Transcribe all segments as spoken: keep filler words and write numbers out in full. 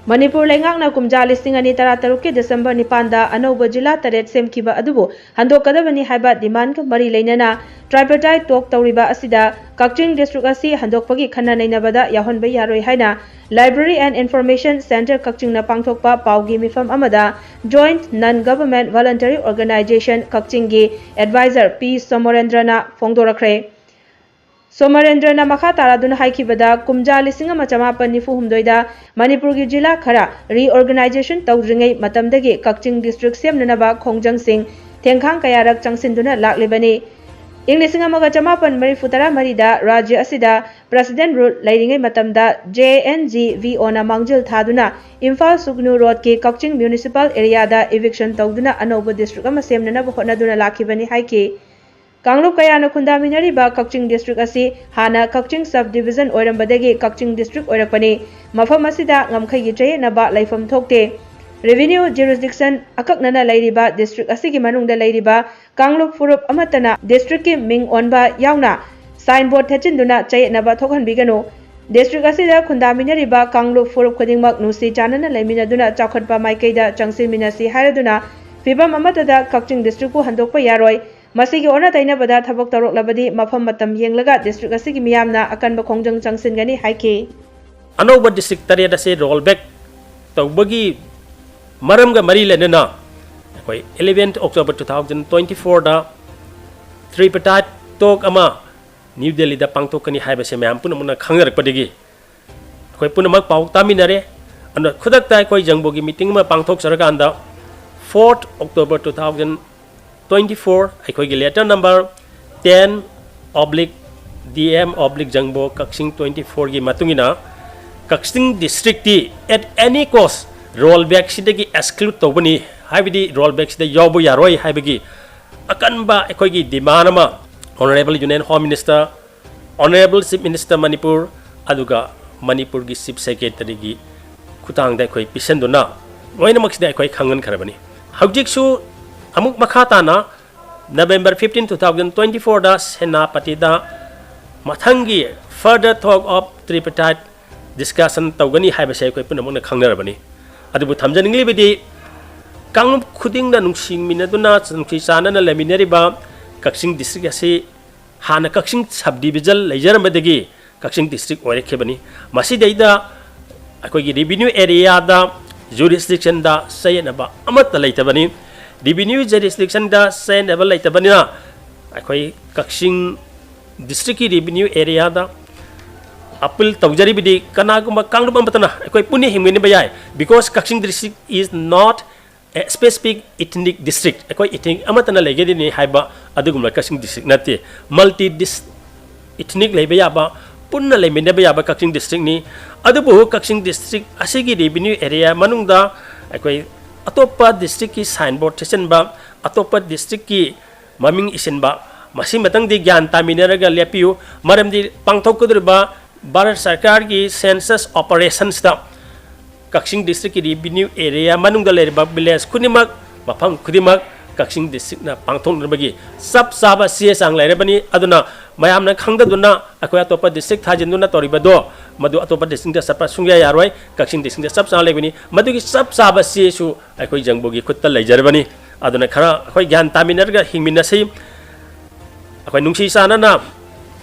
ꯃꯅꯤꯄꯨꯔ ꯂꯩꯉꯥꯛꯅ ꯀꯨꯝꯖꯥ ꯂꯤꯁꯤꯡ ꯑꯅꯤ ꯇꯔꯥꯇꯔꯨꯛꯀꯤ ꯗꯤꯁꯦꯝꯕꯔ ꯅꯤꯄꯥꯟꯗ ꯑꯅꯧꯕ ꯖꯤꯂꯥ ꯇꯔꯦꯠ ꯁꯦꯝꯈꯤꯕ ꯑꯗꯨꯕꯨ ꯍꯟꯗꯣꯛꯀꯗꯕꯅꯤ ꯍꯥꯏꯕ ꯗꯤꯃꯥꯟꯒ ꯃꯔꯤ ꯂꯩꯅꯅ tripartite talk ꯇꯧꯔꯤꯕ ꯑꯁꯤꯗ ꯀꯛꯆꯤꯡ district ꯑꯁꯤ ꯍꯟꯗꯣꯛꯄꯒꯤ ꯈꯟꯅ ꯅꯩꯅꯕꯗ ꯌꯥꯎꯍꯟꯕ ꯌꯥꯔꯣꯏ ꯍꯥꯏꯅ Library and Information Centre ꯀꯛꯆꯤꯡꯅ ꯄꯥꯡꯊꯣꯛꯄ ꯄꯥꯎꯒꯤ ꯃꯤꯐꯝ ꯑꯃꯗ Joint Non Government Voluntary Organisation ꯀꯛꯆꯤꯡꯒꯤ advisor ꯄꯤ ꯁꯣꯃꯣꯔꯦꯟꯗ꯭ꯔꯅ ꯐꯣꯡꯗꯣꯔꯛꯈ꯭ꯔꯦ꯫ ꯁꯣꯃꯔꯦꯟꯗ꯭ꯔꯅ ꯃꯈꯥ ꯇꯥꯔꯗꯨꯅ ꯍꯥꯏꯈꯤꯕꯗ, ꯀꯨꯝꯖꯥ ꯂꯤꯁꯤꯡ ꯑꯃ ꯆꯃꯥꯄꯟ ꯅꯤꯐꯨ ꯍꯨꯝꯗꯣꯏꯗ ꯃꯅꯤꯄꯨꯔꯒꯤ ꯖꯤꯂꯥ ꯈꯔ reorganisation ꯇꯧꯗ꯭ꯔꯤꯉꯩ ꯃꯇꯝꯗꯒꯤ ꯀꯛꯆꯤꯡ district ꯁꯦꯝꯅꯅꯕ ꯈꯣꯡꯖꯪꯁꯤꯡ ꯊꯦꯡꯈꯥꯡ ꯀꯌꯥꯔꯛ ꯆꯪꯁꯤꯟꯗꯨꯅ ꯂꯥꯛꯂꯤꯕꯅꯤ꯫ ꯏꯪ ꯂꯤꯁꯤꯡ ꯑꯃꯒ ꯆꯃꯥꯄꯟ ꯃꯔꯤꯐꯨ ꯇꯔꯥꯃꯔꯤꯗ ꯔꯥꯖ꯭ꯌ ꯑꯁꯤꯗ President Rule ꯂꯩꯔꯤꯉꯩ ꯃꯇꯝꯗ J N G V O ꯅ ꯃꯥꯡꯖꯤꯜ ꯊꯥꯗꯨꯅ ꯏꯝꯐꯥꯜ ꯁꯨꯒꯅꯨ ꯔꯣꯗꯀꯤ ꯀꯛꯆꯤꯡ municipal area ꯗ eviction ꯇꯧꯗꯨꯅ ꯑꯅꯧꯕ district ꯑꯃ ꯁꯦꯝꯅꯅꯕ ꯍꯣꯠꯅꯗꯨꯅ ꯂꯥꯛꯈꯤꯕꯅꯤ ꯍꯥꯏꯈꯤ꯫ ꯀꯥꯡꯂꯨꯞ ꯀꯌꯥꯅ ꯈꯨꯟꯗꯥꯃꯤꯟꯅꯔꯤꯕ ꯀꯛꯆꯤꯡ district ꯑꯁꯤ ꯍꯥꯟꯅ ꯀꯛꯆꯤꯡ sub division ꯑꯣꯏꯔꯝꯕꯗꯒꯤ ꯀꯛꯆꯤꯡ district ꯑꯣꯏꯔꯛꯄꯅꯤ꯫ ꯃꯐꯝ ꯑꯁꯤꯗ ꯉꯝꯈꯩꯒꯤ ꯆꯌꯦꯠꯅꯕ ꯂꯩꯐꯝ ꯊꯣꯛꯇꯦ꯫ Revenue jurisdiction ꯑꯀꯛꯅꯅ ꯂꯩꯔꯤꯕ district ꯑꯁꯤꯒꯤ ꯃꯅꯨꯡꯗ ꯂꯩꯔꯤꯕ ꯀꯥꯡꯂꯨꯞ ꯐꯨꯔꯨꯞ ꯑꯃꯠꯇꯅ district ꯀꯤ ꯃꯤꯡ ꯑꯣꯟꯕ ꯌꯥꯎꯅ signboard ꯊꯦꯠꯆꯤꯟꯗꯨꯅ ꯆꯌꯦꯠꯅꯕ ꯊꯣꯛꯍꯟꯕꯤꯒꯅꯨ꯫ District ꯑꯁꯤꯗ ꯈꯨꯟꯗꯥꯃꯤꯟꯅꯔꯤꯕ ꯀꯥꯡꯂꯨꯞ ꯐꯨꯔꯨꯞ ꯈꯨꯗꯤꯡꯃꯛ ꯅꯨꯡꯁꯤ ꯆꯥꯟꯅꯅ ꯂꯩꯃꯤꯟꯅꯗꯨꯅ ꯆꯥꯎꯈꯠꯄ ꯃꯥꯏꯀꯩꯗ ꯆꯪꯁꯤꯟꯃꯤꯟꯅꯁꯤ ꯍꯥꯏꯔꯗꯨꯅ ꯐꯤꯕꯝ ꯑꯃꯠꯇꯗ ꯀꯛꯆꯤꯡ district ꯄꯨ ꯍꯟꯗꯣꯛꯄ ꯌꯥꯔꯣꯏ꯫ ꯃꯁꯤꯒꯤ ꯑꯣꯟꯅ ꯇꯩꯅꯕꯗ ꯊꯕꯛ ꯇꯧꯔꯛꯂꯕꯗꯤ ꯃꯐꯝ ꯃꯇꯝ ꯌꯦꯡꯂꯒ district ꯑꯁꯤꯒꯤ ꯃꯤꯌꯥꯝꯅ ꯑꯀꯟꯕ ꯈꯣꯡꯖꯪ ꯆꯪꯁꯤꯟꯒꯅꯤ ꯍꯥꯏꯈꯤ꯫ ꯑꯅꯧꯕ district ꯇꯔꯦꯠ ꯑꯁꯤ roll back ꯇꯧꯕꯒꯤ ꯃꯔꯝꯒ ꯃꯔꯤ ꯂꯩꯅꯅ ꯑꯩꯈꯣꯏ eleventh October two thousand twenty four ꯗ tripartite talk ꯑꯃ ꯅ꯭ꯌꯨ ꯗꯦꯜꯂꯤꯗ ꯄꯥꯡꯊꯣꯛꯀꯅꯤ ꯍꯥꯏꯕꯁꯦ ꯃꯌꯥꯝ ꯄꯨꯝꯅꯃꯛꯅ ꯈꯪꯅꯔꯛꯄꯗꯒꯤ ꯑꯩꯈꯣꯏ ꯄꯨꯝꯅꯃꯛ ꯄꯥꯎ ꯇꯥꯃꯤꯟꯅꯔꯦ꯫ ꯑꯗꯨꯅ ꯈꯨꯗꯛꯇ ꯑꯩꯈꯣꯏ ꯖꯪꯕꯣꯒꯤ meeting ꯑꯃ ꯄꯥꯡꯊꯣꯛꯆꯔꯀꯥꯟꯗ fourth October two thousand twenty four ꯑꯩꯈꯣꯏꯒꯤ letter number ten oblique D M oblique ꯖꯪꯕꯣ ꯀꯛꯆꯤꯡ twenty four ꯒꯤ ꯃꯇꯨꯡ ꯏꯟꯅ ꯀꯛꯆꯤꯡ district T at any cost roll back ꯁꯤꯗꯒꯤ exclude ꯇꯧꯕꯅꯤ, ꯍꯥꯏꯕꯗꯤ roll back ꯁꯤꯗ ꯌꯥꯎꯕ ꯌꯥꯔꯣꯏ ꯍꯥꯏꯕꯒꯤ ꯑꯀꯟꯕ ꯑꯩꯈꯣꯏꯒꯤ demand ꯑꯃ Honourable Union Home Minister, Honourable Chief Minister Manipur, ꯑꯗꯨꯒ ꯃꯅꯤꯄꯨꯔꯒꯤ Chief Secretary ꯒꯤ ꯈꯨꯠꯊꯥꯡꯗ ꯑꯩꯈꯣꯏ ꯄꯤꯁꯤꯟꯗꯨꯅ ꯂꯣꯏꯅꯃꯛꯁꯤꯗ ꯑꯩꯈꯣꯏ ꯈꯪꯍꯟꯈ꯭ꯔꯕꯅꯤ꯫ ꯍꯧꯖꯤꯛꯁꯨ ꯑꯃꯨꯛ ꯃꯈꯥ ꯇꯥꯅ November fifteen two thousand twenty four ꯗ ꯁꯦꯅꯥꯄꯇꯤꯗ ꯃꯊꯪꯒꯤ further talk of tripartite discussion ꯇꯧꯒꯅꯤ ꯍꯥꯏꯕꯁꯦ ꯑꯩꯈꯣꯏ ꯄꯨꯝꯅꯃꯛꯅ ꯈꯪꯅꯔꯕꯅꯤ꯫ ꯑꯗꯨꯕꯨ ꯊꯝꯖꯅꯤꯡꯂꯤꯕꯗꯤ, ꯀꯥꯡꯂꯨꯞ ꯈꯨꯗꯤꯡꯅ ꯅꯨꯡꯁꯤꯃꯤꯟꯅꯗꯨꯅ, ꯅꯨꯡꯁꯤ ꯆꯥꯟꯅꯅ ꯂꯩꯃꯤꯟꯅꯔꯤꯕ ꯀꯛꯆꯤꯡ ꯗꯤꯁꯇ꯭ꯔꯤꯛ ꯑꯁꯤ ꯍꯥꯟꯅ ꯀꯛꯆꯤꯡ ꯁꯕ ꯗꯤꯕꯤꯖꯟ ꯂꯩꯖꯔꯝꯕꯗꯒꯤ ꯀꯛꯆꯤꯡ ꯗꯤꯁꯇ꯭ꯔꯤꯛ ꯑꯣꯏꯔꯛꯈꯤꯕꯅꯤ꯫ ꯃꯁꯤꯗꯩꯗ ꯑꯩꯈꯣꯏꯒꯤ ꯔꯦꯚꯤꯅ꯭ꯌꯨ ꯑꯦꯔꯤꯌꯥꯗ, ꯖꯨꯔꯤꯁꯗꯤꯛꯁꯟꯗ ꯆꯌꯦꯠꯅꯕ ꯑꯃꯠꯇ ꯂꯩꯇꯕꯅꯤ꯫ ꯔꯦꯚꯤꯅ꯭ꯌꯨ ꯖꯨꯔꯤꯁꯗꯤꯛꯁꯟꯗ ꯆꯌꯦꯠꯅꯕ ꯂꯩꯇꯕꯅꯤꯅ, ꯑꯩꯈꯣꯏ ꯀꯛꯆꯤꯡ ꯗꯤꯁꯇ꯭ꯔꯤꯛꯀꯤ ꯔꯦꯚꯤꯅ꯭ꯌꯨ ꯑꯦꯔꯤꯌꯥꯗ ꯑꯄꯤꯜ ꯇꯧꯖꯔꯤꯕꯗꯤ, ꯀꯅꯥꯒꯨꯝꯕ ꯀꯥꯡꯂꯨꯞ ꯑꯃꯠꯇꯅ ꯑꯩꯈꯣꯏ ꯄꯨꯟꯅ ꯍꯤꯡꯃꯤꯟꯅꯕ ꯌꯥꯏ, because Kakching district is not a specific ethnic district, ꯑꯩꯈꯣꯏ ꯏꯊꯅꯤꯛ ꯑꯃꯠꯇꯅ ꯂꯩꯒꯗꯣꯏꯅꯤ ꯍꯥꯏꯕ ꯑꯗꯨꯒꯨꯝꯕ ꯀꯛꯆꯤꯡ ꯗꯤꯁꯇ꯭ꯔꯤꯛ ꯅꯠꯇꯦ꯫ ꯃꯜꯇꯤ ꯗꯤꯁ ꯏꯊꯅꯤꯛ ꯂꯩꯕ ꯌꯥꯕ, ꯄꯨꯟꯅ ꯂꯩꯃꯤꯟꯅꯕ ꯌꯥꯕ ꯀꯛꯆꯤꯡ ꯗꯤꯁꯇ꯭ꯔꯤꯛꯅꯤ꯫ ꯑꯗꯨꯕꯨ ꯀꯛꯆꯤꯡ ꯗꯤꯁꯇ꯭ꯔꯤꯛ ꯑꯁꯤꯒꯤ ꯔꯦꯚꯤꯅ꯭ꯌꯨ ꯑꯦꯔꯤꯌꯥ ꯃꯅꯨꯡꯗ ꯑꯩꯈꯣꯏ ꯑꯇꯣꯞꯄ ꯗꯤꯁꯇ꯭ꯔꯤꯛꯀꯤ ꯁꯥꯏꯟ ꯕꯣꯔꯗ ꯊꯦꯠꯆꯟꯕ, ꯑꯇꯣꯞꯄ ꯗꯤꯁꯇ꯭ꯔꯤꯛꯀꯤ ꯃꯃꯤꯡ ꯏꯁꯤꯟꯕ, ꯃꯁꯤꯃꯇꯪꯗꯤ ꯒ꯭ꯌꯥꯟ ꯇꯥꯃꯤꯟꯅꯔꯒ ꯂꯦꯞꯄꯤꯌꯨ꯫ ꯃꯔꯝꯗꯤ ꯄꯥꯡꯊꯣꯛꯀꯗꯧꯔꯤꯕ ꯚꯥꯔꯠ ꯁꯔꯀꯥꯔꯒꯤ ꯁꯦꯟꯁꯁ ꯑꯣꯄꯔꯦꯁꯟꯁꯇ ꯀꯛꯆꯤꯡ ꯗꯤꯁꯇ꯭ꯔꯤꯛꯀꯤ ꯔꯦꯚꯤꯅ꯭ꯌꯨ ꯑꯦꯔꯤꯌꯥ ꯃꯅꯨꯡꯗ ꯂꯩꯔꯤꯕ ꯚꯤꯂꯦꯖ ꯈꯨꯗꯤꯡꯃꯛ, ꯃꯐꯝ ꯈꯨꯗꯤꯡꯃꯛ ꯀꯛꯆꯤꯡ ꯗꯤꯁꯇ꯭ꯔꯤꯛꯅ ꯄꯥꯡꯊꯣꯛꯅꯕꯒꯤ ꯆꯞ ꯆꯥꯕ ꯆꯦ ꯆꯥꯡ ꯂꯩꯔꯕꯅꯤ꯫ ꯑꯗꯨꯅ ꯃꯌꯥꯝꯅ ꯈꯪꯗꯗꯨꯅ ꯑꯩꯈꯣꯏ ꯑꯇꯣꯞꯄ ꯗꯤꯁꯇ꯭ꯔꯤꯛ ꯊꯥꯖꯤꯟꯗꯨꯅ ꯇꯧꯔꯤꯕꯗꯣ, ꯃꯗꯨ ꯑꯇꯣꯞꯄ ꯗꯤꯁꯇ꯭ꯔꯤꯛꯇ ꯆꯠꯄ ꯁꯨꯡꯌꯥ ꯌꯥꯔꯣꯏ꯫ ꯀꯛꯆꯤꯡ ꯗꯤꯁꯇ꯭ꯔꯤꯛꯇ ꯆꯞ ꯆꯥꯅ ꯂꯩꯕꯅꯤ꯫ ꯃꯗꯨꯒꯤ ꯆꯞ ꯆꯥꯕ ꯆꯦꯁꯨ ꯑꯩꯈꯣꯏ ꯖꯪꯕꯨꯒꯤ ꯈꯨꯠꯇ ꯂꯩꯖꯔꯕꯅꯤ꯫ ꯑꯗꯨꯅ ꯈꯔ ꯑꯩꯈꯣꯏ ꯒ꯭ꯌꯥꯟ ꯇꯥꯃꯤꯟꯅꯔꯒ ꯍꯤꯡꯃꯤꯟꯅꯁꯤ, ꯑꯩꯈꯣꯏ ꯅꯨꯡꯁꯤ ꯆꯥꯟꯅꯅ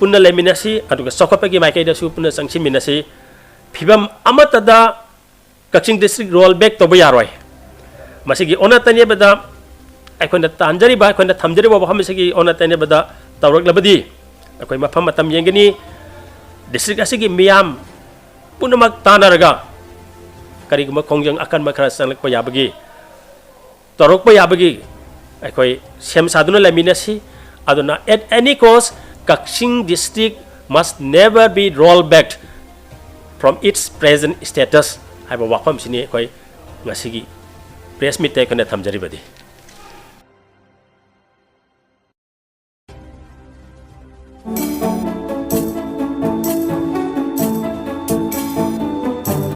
ꯄꯨꯟꯅ ꯂꯩꯃꯤꯟꯅꯁꯤ, ꯑꯗꯨꯒ ꯆꯥꯎꯈꯠꯄꯒꯤ ꯃꯥꯏꯀꯩꯗꯁꯨ ꯄꯨꯟꯅ ꯆꯪꯁꯤꯟꯃꯤꯟꯅꯁꯤ꯫ ꯐꯤꯕꯝ ꯑꯃꯠꯇꯗ ꯀꯛꯆꯤꯡ ꯗꯤꯁꯇ꯭ꯔꯤꯛ ꯔꯣꯜ ꯕꯦꯛ ꯇꯧꯕ ꯌꯥꯔꯣꯏ꯫ ꯃꯁꯤꯒꯤ ꯑꯣꯟꯅ ꯇꯩꯅꯕꯗ ꯑꯩꯈꯣꯏꯅ ꯇꯥꯟꯖꯔꯤꯕ, ꯑꯩꯈꯣꯏꯅ ꯊꯝꯖꯔꯤꯕ ꯋꯥꯐꯝ ꯑꯁꯤꯒꯤ ꯑꯣꯟꯅ ꯇꯩꯅꯕꯗ ꯇꯧꯔꯛꯂꯕꯗꯤ, ꯑꯩꯈꯣꯏ ꯃꯐꯝ ꯃꯇꯝ ꯌꯦꯡꯒꯅꯤ꯫ ꯗꯤꯁꯇ꯭ꯔꯤꯛ ꯑꯁꯤꯒꯤ ꯃꯤꯌꯥꯝ ꯄꯨꯝꯅꯃꯛ ꯇꯥꯟꯅꯔꯒ ꯀꯔꯤꯒꯨꯝꯕ ꯈꯣꯡꯖꯪ ꯑꯀꯟꯕ ꯈꯔ ꯆꯪꯂꯛꯄ ꯌꯥꯕꯒꯤ ꯇꯧꯔꯛꯄ ꯌꯥꯕꯒꯤ ꯑꯩꯈꯣꯏ ꯁꯦꯝ ꯁꯥꯗꯨꯅ ꯂꯩꯃꯤꯟꯅꯁꯤ꯫ ꯑꯗꯨꯅ, at any cost, Kakching district must never be rolled back from its present status ꯍꯥꯏꯕ ꯋꯥꯐꯝꯁꯤꯅꯤ ꯑꯩꯈꯣꯏ ꯉꯁꯤꯒꯤ ꯄ꯭ꯔꯦꯁ ꯃꯤꯠꯇ ꯑꯩꯈꯣꯏꯅ ꯊꯝꯖꯔꯤꯕꯗꯤ꯫